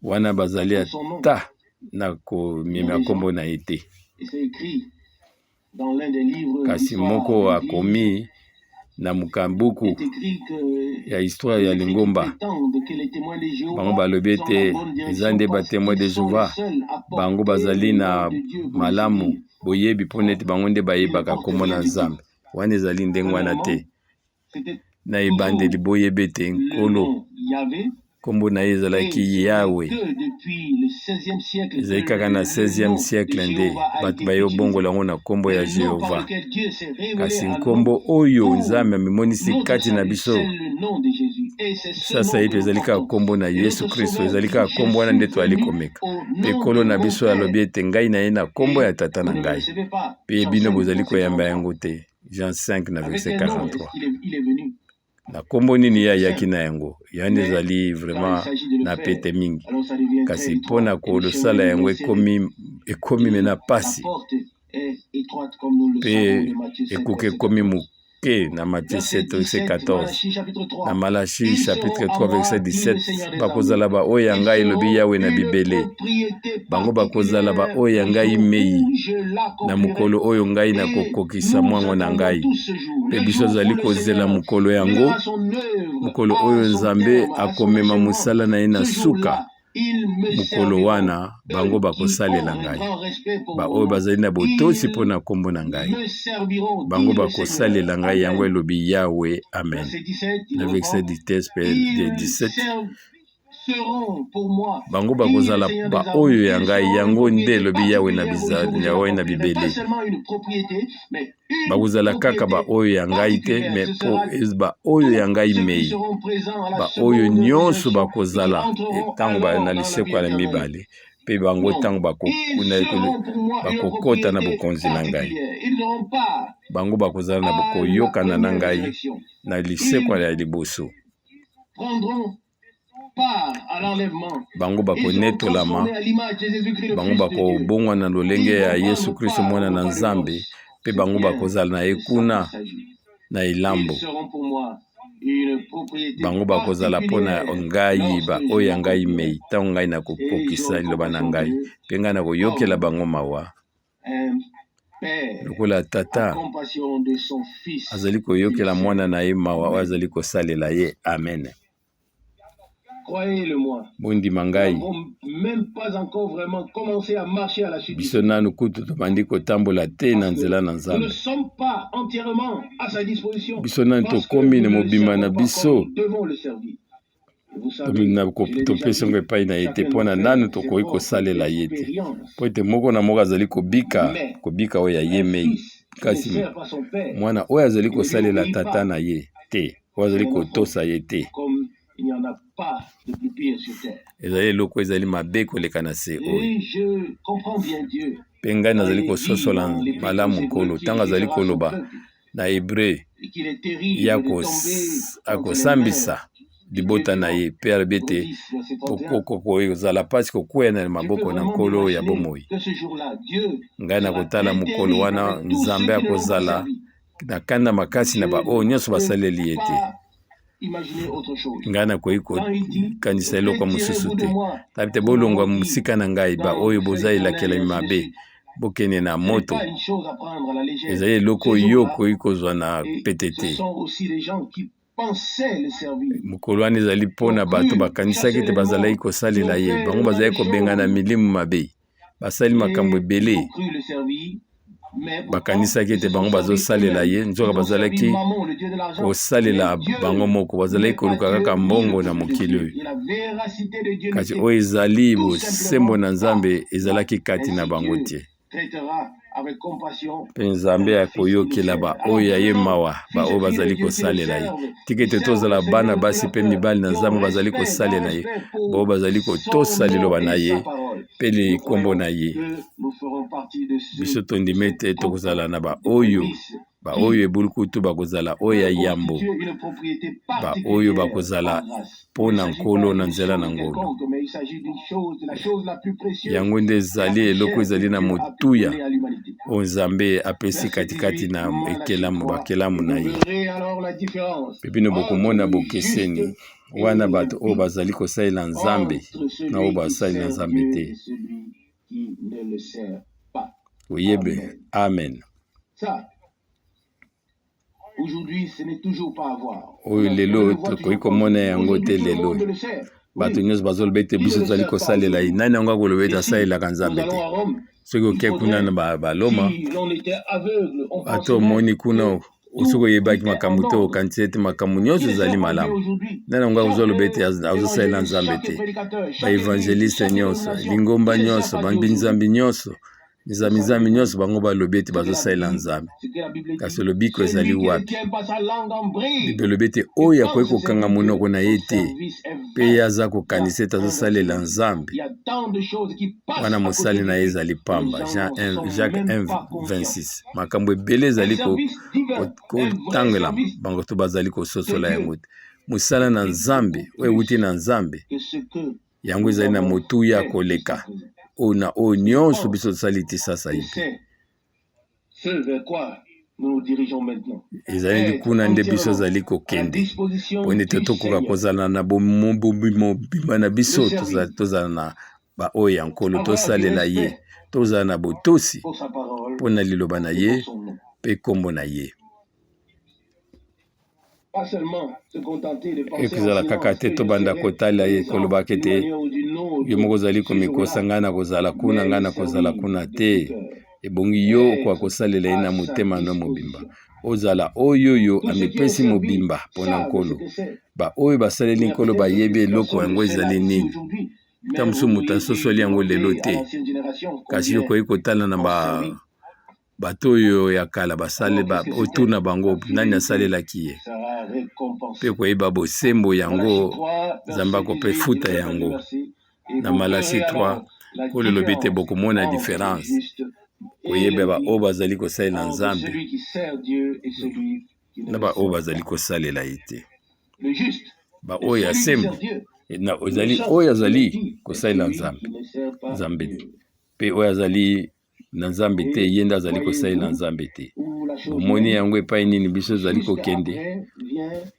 Wana bazali ata na komemya nkombo na ye te. Kasi moko akomi na buku ya histoire ya lingomba, bango balobi ete eza nde ba Temoins de Jehovah, bango bazali na malamu boyebi mpo nete bango nde bayebaka nkombo na Nzambe. Wana ezali ndenge wana te. Na ebandeli boyebi ete Nkolo nkombo na ye ezalaki Yawe. Ezali kaka na 16e siècle nde bato baye kobongola yango na nkombo ya Jehova. Kasi nkombo oyo Nzambe amimonisi kati na biso sasa ye mpe ezali kaka nkombo na Yesu Kristo, ezali kaka nkombo wana nde toyali komeka. Mpe Nkolo na biso alobi ete ngai na ye na nkombo ya Tata na ngai, mpe bino bozali koyamba yango te. Jean 5 na verset 43. Na nkombo nini ye ayaki na yango? Yani ezali vraiment na pete mingi, kasi mpo na kosala yango ekomi ekomi mena pasi mpe ekuke ekomi moke na Matthieu 7 verset 14 na Malachi chapitre 3 verset 17 bakozala baoyo ya ngai elobi Yawe na bibele bango bakozala baoyo ya ngai mei na mokolo oyo ngai nakokokisa mwango na ngai. Mpe biso tozali kozela mokolo yango, mokolo oyo Nzambe akomema mosala na ye na suka. Mokolo wana bango bakosalela ngai, baoyo bazali na botosi mpo na nkombo na ngai, bango bakosalela ngai. Yango elobi Yawe. Amen. Na verset 17 bango bakozala baoyo ya ngai, yango nde elobi Yawe na Yawe na bibele. Bakozala kaka baoyo ya ngai te, me po baoyo ya ngai mei, baoyo nyonso bakozala ntango na lisekwa ya mibale, mpe bango ntango bakokota na bokonzi na ngai, bango bakozala na koyokana na ngai na lisekwa ya liboso. Bango bakonetolama, bango bakobongwana lolenge ya Yesu Kristo Mwana na Nzambe, mpe bango bakozala na ye kuna na elambo. Bango bakozala mpo na ngai baoyo ya ngai mei, ntango ngai nakokokisa liloba na ngai, mpe ngai nakoyokela bango mawa. Lokola tata azali koyokela mwana na ye mawa oyo azali kosalela ye. Amen. Bondima ngai, biso nanu kutu tobandi kotambola te na nzela na Nzambe. Biso nanu tokomi na mobimba na biso topesi yango epai na ye te mpo na nanu tokoki kosalela ye te mpo ete moko na moko azali kobika kobika oyo ya ye mei. Kasi mwana oyo azali kosalela tata na ye te, oyo azali kotosa ye te, ezali eloko ezali mabe koleka na se oyo. Mpe ngai nazali kososola malamu Nkolo ntango azali koloba na Hebreu ye akosambisa libota na ye, mpe alobi ete kozala mpasi kokwea na maboko na Nkolo ya bomoi. Ngai nakotala mokolo wana Nzambe akozala na kanda makasi na baoyo nyonso basaleli ye te. Ngai nakoki kokanisa eloko mosusu te. Tabi te bolongwa mosika na ngai baoyo boza elakelami mabe, bokende na moto. Ezali eloko oyo okoki kozwa na pete te. Mokolo wana ezali mpo na bato bakanisaki ete bazalaki kosalela ye. Bango bazalaki kobengana milimu mabe, basali makambo ebele, bakanisaki ete bango bazosalela ye, nzoka bazalaki kosalela bango moko, bazalaki koluka kaka mbongo na mokili oyo. Kasi oyo ezali bosembo na Nzambe ezalaki kati na bango te. Mpe Nzambe akoyokela baoyo ya ye mawa, baoyo bazali kosalela ye. Tika ete tozala bana basi mpe mibali na Nzambe bazali kosalela ye, baoyo bazali kotosa liloba na ye mpe likombo na ye. Biso tondimi ete tokozala na baoyo baoyo ebulukutu bakozala oyo ya yambo, baoyo bakozala mpo na Nkolo na nzela na ngolu. Yango nde ezali eloko ezali na motuya oyo Nzambe apesi katikati na ekelamu bakelamu na ye. Mpe bino bokomona bokeseni wana bato oyo bazali kosalela Nzambe na oyo basalela Nzambe te. Oyebe. Amen. Oyo lelo tokoki komona yango te lelo. Bato nyonso bazoloba ete biso tozali kosalela ye. Nani yango akoloba ete asalelaka Nzambe te? Soki oke kuna na Baloma, ata omoni kuna, soki oyebaki makambo te, okanisi ete makambo nyonso ezali malamu. Nani yango azoloba ete azosalela Nzambe te? Baevangeliste nyonso, lingomba nyonso, bambinzambi nyonso, nzambi nyonso, bango balobi ete bazosalela Nzambe. Kasi lobiko ezali wapi? Bible elobi ete oyo akoki kokanga monoko na ye te mpe ye aza kokanisa ete azosalela Nzambe, wana mosali na ye ezali pamba. Jean 1, Jacques 1 26. Makambo ebele ezali kotangela bango to bazali kososola yango te. Mosala na Nzambe oyo ewuti na Nzambe, yango ezali na motuya koleka oyo na oyo nyonso biso tosali ti sasa ipi. Ezali kuna nde biso ezali kokende mpo ete tokoka kozala na mobimba na biso, tozala na baoyo ya Nkolo, tosalela ye, tozala na botosi mpo na liloba na ye mpe nkombo na ye. Ekozala kaka te tobanda kotala ye kolobaka ete yo moko ozali komikosa, ngai na kozala kuna, ngai na kozala kuna te. Ebongi yo okoka kosalela ye na motema no mobimba, ozala oyo yo amipesi mobimba mpo na Nkolo. Baoyo basaleli Nkolo bayebi eloko yango ezali nini. Ta mosusu moto asosoli yango lelo te, kasi yo okoki kotala na ba bato oyo ya kala basale otuna bango nani asalelaki ye, mpe koyeba bosembo yango Nzambe akope futa yango. Na Malasi 3, Nkolo elobi ete bokomona différence, koyeba baoyo bazali kosalela Nzambe na baoyo bazali kosalela ye te. Baoyo ya sembo ezali oyo azali kosalela Nzambe mpe oyo azali na Nzambe te, ye nde azali kosalela Nzambe te. Bomoni yango epai nini biso ezali kokende?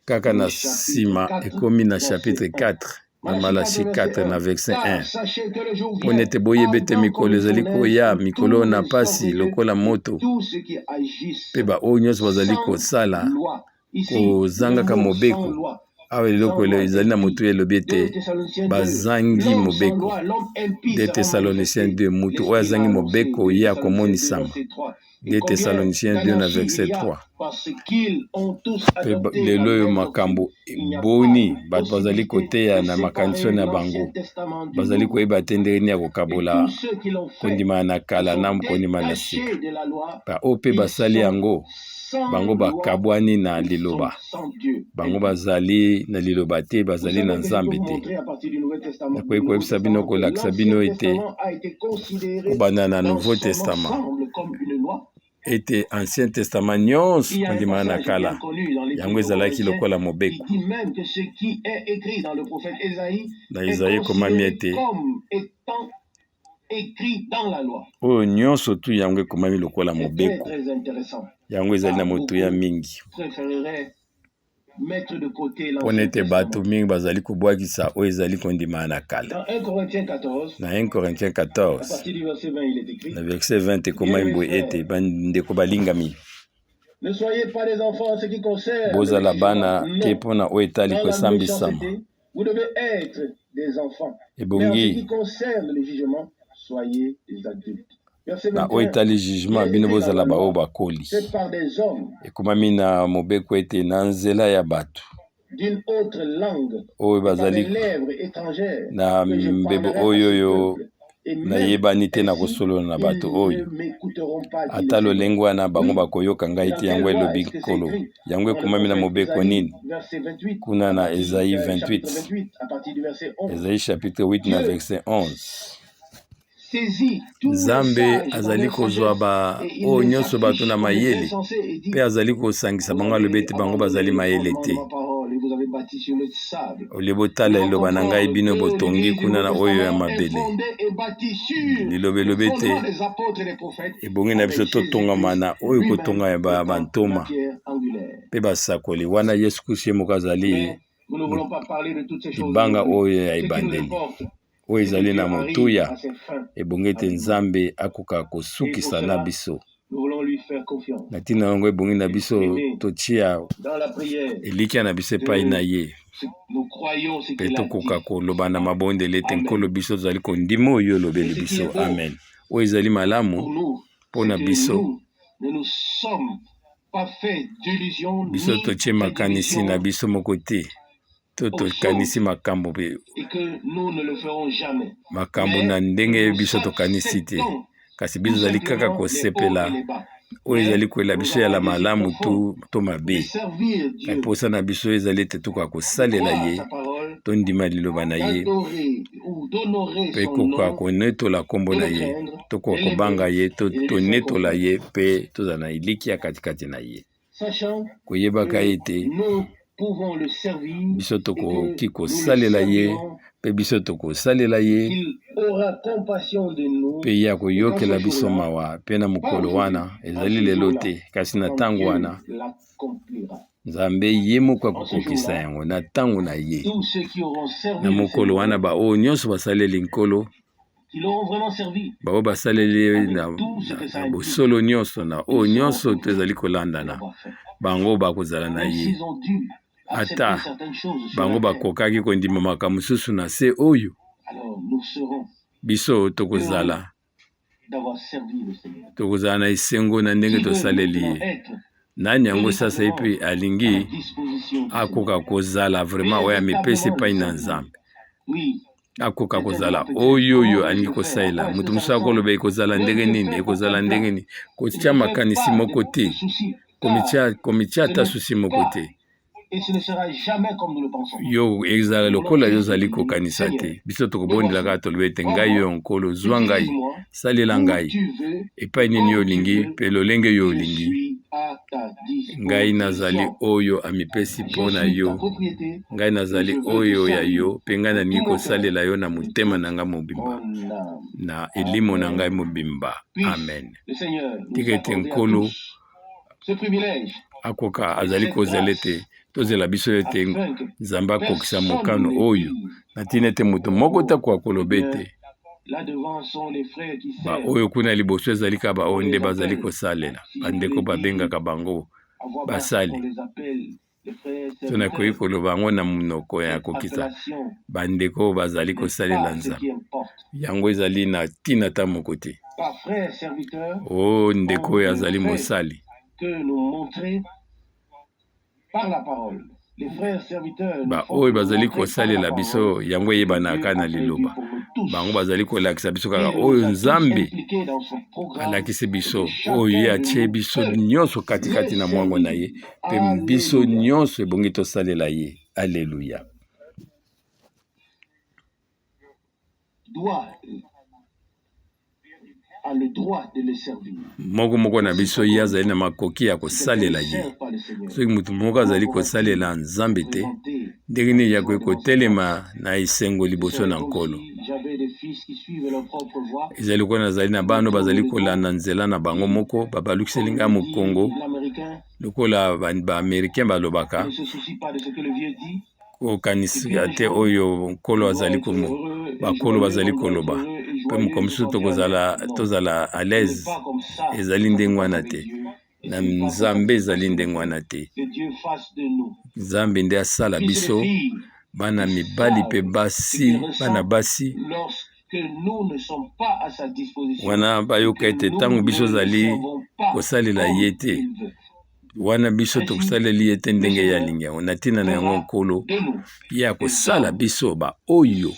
Kaka na nsima ekomi na chapitre 4 na Malasi 4 na verset 1: mpo ete boyebi ete mikolo ezali koya, mikolo na pasi lokola moto, mpe baoyo nyonso bazali kosala kozangaka mobeko. Awa eloko ezali na motu elobi ete bazangi mobeko. 2 Thessaloniciens 2, motu oyo azangi mobeko ye akomonisama. 2 Thessaloniciens 2 na verset 3. Mpe lelo oyo makambo boni bato bazali koteya na makanisi na bango, bazali koyeba te ndenge nini ya kokabola kondima na kala na kondima na sika. Baoyo mpe basali yango, bango bakabwani na liloba, bango bazali na liloba te, bazali na Nzambe te. Nakoki koyebisa bino, kolakisa bino ete kobanda na Nouveau Testament, ete Ancien Testament nyonso, kondima na kala, yango ezalaki lokola mobeko. Na Ezayi ekomami ete oyo nyonso tu yango ekomami lokola mobeko. Yango ezali na motuya mingi mpona ete bato mingi bazali kobwakisa oyo ezali kondima na kala. Na 1 Corinthiens 14 na verset 20 ekomami boye ete: bandeko balingami, bozala bana te mpona oyo etali kosambisama. Ebongi na oyo etali jugement, bino bozala baoyo bakoli. Ekomami na mobeko ete na nzela ya bato oyo bazali na mbebo oyo oyo nayebani te na kosolola na bato oyo, ata lolenge wana bango bakoyoka ngai te, yango elobi Nkolo. Yango ekomami na mobeko nini? Kuna na Esaïe 28, Esaïe chapitre 8 na verset 11. Nzambe azali kozwa ba oyo nyonso bato na mayele mpe azali kosangisa bango, alobi ete bango bazali mayele te. Olie botala liloba na ngai, bino botongi kuna na oyo ya mabele. Liloba elobi ete ebongi na biso totongama na oyo kotonga ya bantoma mpe basakoli wana. Yesu Kristo ye moko azali libanga oyo ya ebandeli oyo ezali na motuya. Ebongi ete Nzambe akoka kosukisa na biso na ntina yango. Ebongi na biso totia elikya na biso epai na ye mpe tokoka koloba na mabondeli ete: Nkolo, biso tozali kondima oyo olobeli biso. Amen. Oyo ezali malamu mpo na biso, biso totie makanisi na biso moko te to tokanisi makambo mpe makambo na ndenge biso tokanisi te, kasi biso tozali kaka kosepela oyo ezali koyela biso yala malamu to mabe. Mposa na biso ezali ete tokoka kosalela ye, tondima liloba na ye mpe kokoka konetola nkombo na ye, tokoka kobanga ye, tonetola ye mpe tozala na elikya katikati na ye, koyebaka ete biso tokoki kosalela ye mpe biso tokosalela ye mpe ye akoyokela biso mawa. Mpe na mokolo wana, ezali lelo te, kasi na ntango wana, Nzambe ye moko akokokisa yango na ntango na ye. Na mokolo wana, baoyo nyonso basaleli Nkolo, baoyo basaleli na bosolo nyonso, na oyo nyonso to ezali kolandana, bango bakozala na ye. Ata bango bakokaki kondima makambo mosusu na se oyo, biso tokozala na esengo na ndenge tosaleli ye. Nani yango sasa ye mpe alingi akoka kozala vraiment oyo amipesi epai na Nzambe, akoka kozala oyo oyo alingi kosalela? Moto mosusu akoloba: ekozala ndenge nini? Ekozala ndenge nini? Kotia makanisi moko te, komitia ata souci moko te. Yo ezala lokola yo ozali kokanisa te. Biso tokobondela kaka, tolobi ete: ngai oyo, Nkolo, zwa ngai, salela ngai epai nini yo olingi mpe lolenge yo olingi. Ngai nazali oyo amipesi mpo na yo, ngai nazali oyo ya yo mpe ngai nalingi kosalela yo na motema na ngai mobimba, na elimo na ngai mobimba. Amen. Tika ete Nkolo akoka azali kozela ete tozela biso ete Nzambe akokisa mokano oyo, na ntina ete moto moko te akoka koloba ete baoyo kuna liboso ezali kaka baoyo nde bazali kosalela. Bandeko babengaka bango basali, to nakoki koloba yango na monoko ya kokisa, bandeko oyo bazali kosalela Nzambe. Yango ezali na ntina ata moko te. O ndeko oyo azali mosali, baoyo bazali kosalela biso, yango eyebanaka na liloba. Bango bazali kolakisa biso kaka oyo Nzambe alakisi biso, oyo ye atie biso nyonso katikati na mwango na ye, mpe biso nyonso ebongi tosalela ye. Aleluya. Moko moko na biso ye azali na makoki ya kosalela ye. Soki moto moko azali kosalela Nzambe te, ndenge nini akoki kotelema na esengo liboso na Nkolo? Ezali lokola nazali na bana bazali kolanda nzela na bango moko, babalukiseli ngai mokongo, lokola ba-Americain balobaka, kokanisa te oyo Nkolo azali komo bakolo bazali koloba, mpe mokolo mosusu tokozala tozala à l'aise. Ezali ndenge wana te na Nzambe, ezali ndenge wana te. Nzambe nde asala biso bana mibali mpe basi, bana basi wana bayoka ete ntango biso ozali kosalela ye te, wana biso tokosaleli ye te ndenge ye alingi yango. Na ntina na yango, Nkolo ye akosala biso baoyo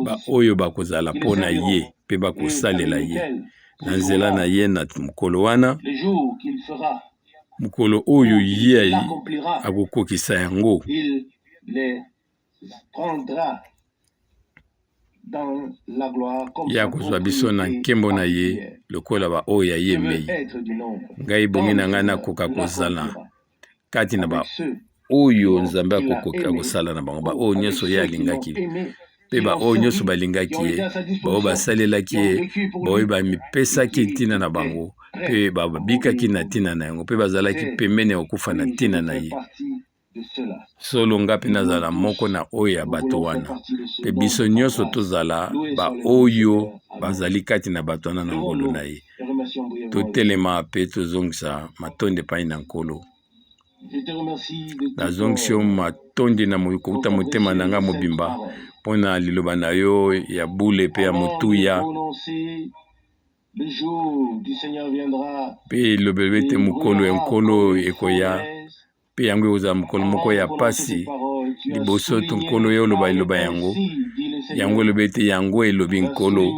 baoyo bakozala mpo na ye mpe bakosalela ye na nzela na ye na mokolo wana, mokolo oyo ye akokokisa yango. Ye akozwa biso na nkembo na ye lokola baoyo ya ye mei. Ngai ebongi na ngai nakoka kozala kati na baoyo Nzambe akokoka kosala na bango, baoyo nyonso ye alingaki mpe baoyo nyonso balingaki ye, baoyo basalelaki ye, baoyo bamipesaki ntina na bango mpe babikaki na ntina na yango mpe bazalaki pembeni ya kokufa na ntina na ye. Solo nga mpe nazala moko na oyo ya bato wana, mpe biso nyonso tozala baoyo bazali kati na bato wana na ngolu na ye. Totelema mpe tozongisa matondi epai na Nkolo. Nazongisi yo matondi na kouta motema na ngai mobimba mpo na liloba na yo ya bule mpe ya motuya. Mpe elobeli ete mokolo ya Nkolo ekoya, mpe yango ekozala mokolo moko ya pasi liboso to Nkolo ye oloba liloba yango. Yango elobi ete yango elobi Nkolo.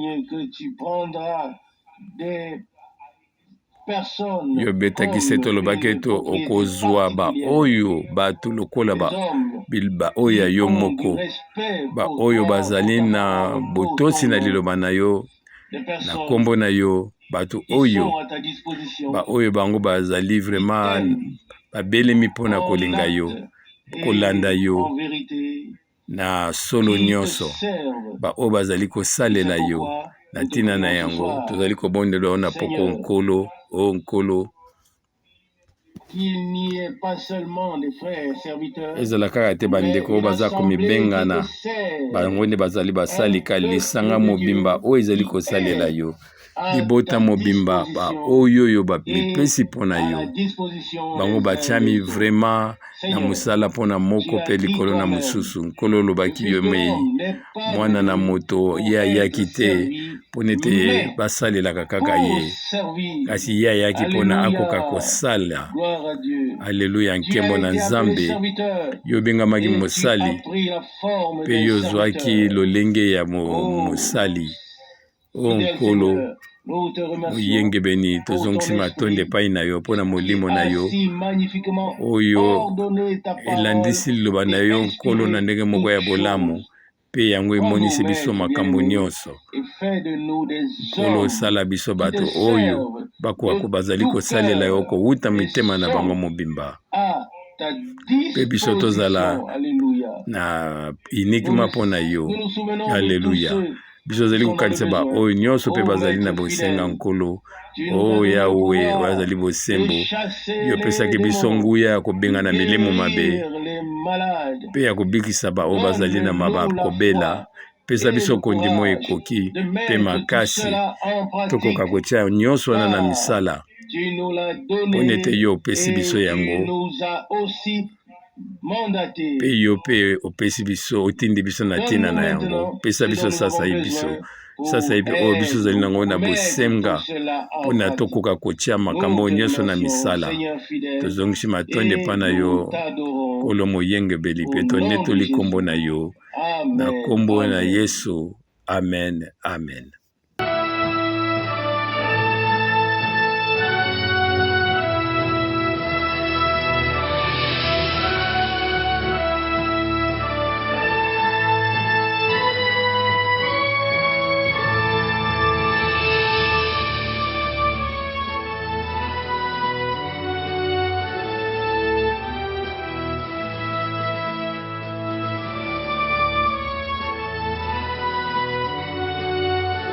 Yo obetaki sete, olobaki ete okozwa baoyo bato lokola baoyo ya yo moko, baoyo bazali na botosi na liloba na yo, na nkombo na yo, bato oyo baoyo bango bazali vraiment babelemi mpo na kolinga yo, kolanda yo na solo nyonso, baoyo bazali kosalela yo. Na ntina na yango tozali kobondela yo na poko, Nkolo, o Nkolo, ezala kaka te bandeko oyo baza komibengana bango nde bazali basali, ka lisanga mobimba oyo ezali kosalela yo, libota mobimba, baoyo oyo bamipesi mpo na yo, bango batiami vraiment na mosala mpo na moko mpe likolo na mosusu. Nkolo, olobaki yo mei, mwana na moto ye ayaki te mpo nete basalelaka kaka ye, kasi ye ayaki mpona akoka kosala. Aleluya, nkembo na Nzambe. Yo obengamaki mosali mpe yo ozwaki lolenge ya mosali. O Nkolo moyengebeni, tozongisi matondi epai na yo mpo na molimo na yo oyo elandisi liloba na yo, Nkolo, na ndenge moko ya bolamu, mpe yango emonisi biso makambo nyonso. Nkolo, osala biso bato oyo bakoka bazali kosalela yo kowuta mitema na bango mobimba, mpe biso tozala na uniquement mpo na yo. Aleluya. Biso tozali kokanisa baoyo nyonso mpe bazali na bosenga, Nkolo. O Yawe, oyo azali bosembo, yo opesaki biso nguya ya kobengana milimo mabe mpe ya kobikisa baoyo bazali na kobela. Pesa biso kondimo ekoki mpe makasi tokoka kotia nyonso wana na misala, mpo ete yo opesi biso yango. Mpe yo mpe opesi biso, otindi biso na ntina na yango. Pesa biso sasaipi biso sasaipi oyo biso ozali nango na bosenga mpo na tokoka kotia makambo oyo nyonso na misala. Tozongisi matondi epai na yo, Nkolo moyengebeli, mpe tonetoli nkombo na yo. Na nkombo na Yesu, amen, amen.